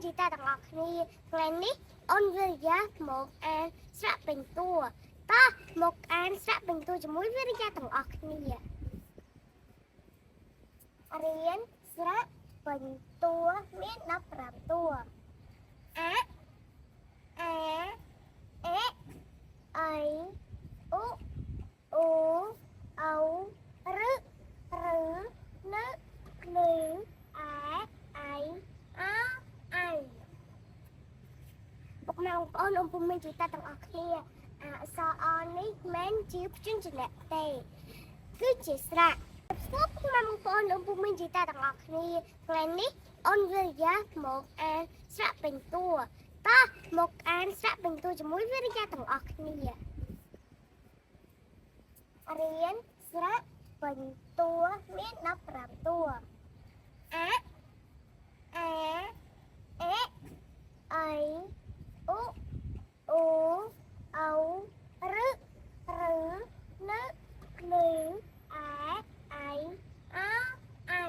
ជីតាទាំងអស់គ្នាថ្ងៃនេះអូនវិរិយាមកអានស្រៈពេញតួតោះមកអានស្រៈពេញតួជាមួយវិរិយាទាំងអស់គ្នារៀនស្រៈពេញតួមាន15តួអាអាអេអៃអ៊ុអ៊ូអោរឹរឺនឹលអែអៃអអៃពុកម៉ែបងប្អូនអ៊ំពូមីងជីតាទាំងអស់គ្នាអក្សរអនេះមិនជាព្យញ្ជនៈទេគឺជាស្រៈស្គាល់ពុកម៉ែបងប្អូនអ៊ំពូមីងជីតាទាំងអស់គ្នាថ្ងៃនេះអូនវិរិយាមកអានស្រៈពេញតួតោះមកអានស្រៈពេញតួជាមួយវិរិយាទាំងអស់គ្នារៀនស្រៈពេញតួមាន15តួអាអាអេអៃអ៊ុអ៊ូអោរឹរឺនឹលអែអៃអអៃ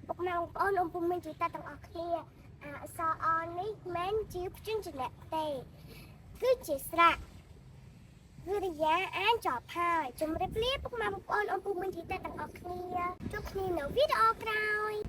ពុកម៉ែបងប្អូនអ៊ំពូមីងជីតាទាំងអស់គ្នាអក្សរអនេះមិនជាព្យញ្ជនៈទេគឺជាស្រៈវិរិយាអានចប់ហើយជម្រាបលាពុកម៉ែបងប្អូនអ៊ំពូមីងជីតាទាំងអស់គ្នាជួបគ្នានៅវីដេអូក្រោយ។